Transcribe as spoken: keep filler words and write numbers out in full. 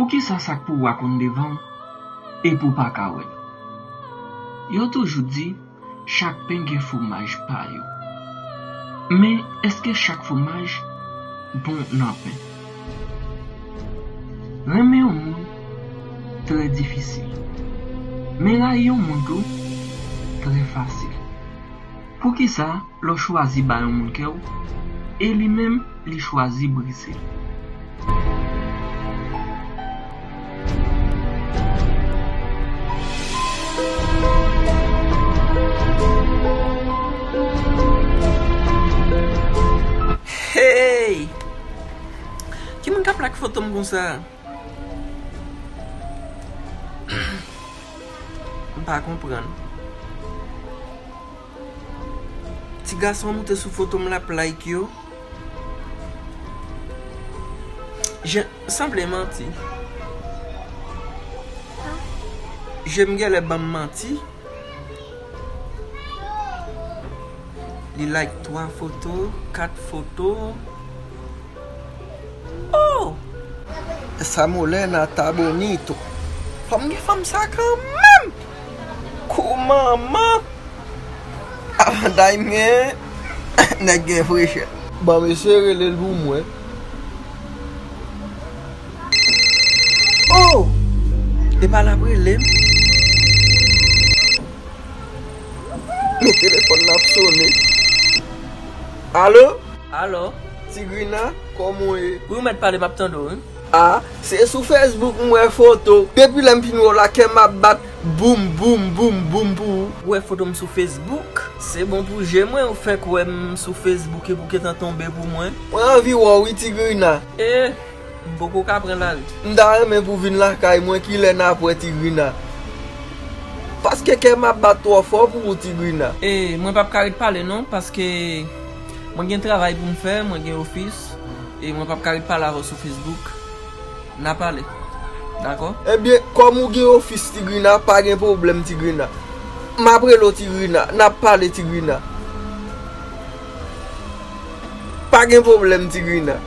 Poukisa sa k pou w a konn devan w epi w pa ka wè l? Yo toujou di, chak pen gen fwomaj pa yo. Men, èske chak fwomaj bon nan pen? Renmen yon moun trè difisil. Men rayi yon moun tou trè fasil. Poukisa lè w chwazi bay yon moun kè w, e li menm, li chwazi brize l? Hey! Ki moun k ap like foto m konsa? M pa konprann. Ti gason moute sou foto m l ap like yo. Je, sanble manti. Je m genlè ban m manti. Li like twa foto, kat foto. Oh! Esa Molena está bonito. Fanm gen fanm sa kanmenm. Kou manman. Avantaj m gen, nèg gen frechè. Ban m eseye rele l pou mwen. Oh! Epa l ap rele m. Men telefòn nan ap sone. Alo? Alo? Tigrina, kòman w ye? Wi, ou mèt pale, m ap tande w, wi. A, se sou Facebook m wè foto. Depi lè m fin wè w la, kè m ap bat boum, boum, boum, boum pou ou. Ou wè foto m sou Facebook? Se bon pou je mwen, ou fèk wè m sou Facebook epi w gentan tonbe pou mwen. Mwen anvi wè w wi, Tigrina. E, m poko ka pran lari. M ta renmen pou w vin lakay mwen, kilè n ap wè, Tigrina? Paske kè m ap bat twò fò pou ou, Tigrina. E, mwen p ap ka ret pale non, paske mwen gen travay pou m fè, mwen gen ofis, e mwen p ap ka ret pale avè w sou Facebook. N a pale. Dakò? Ebyen, kòm ou gen ofis, Tigrina, pa gen pwoblèm, Tigrina. M ap rele w, Tigrina. N ap pale, Tigrina. Pa gen pwoblèm, Tigrina.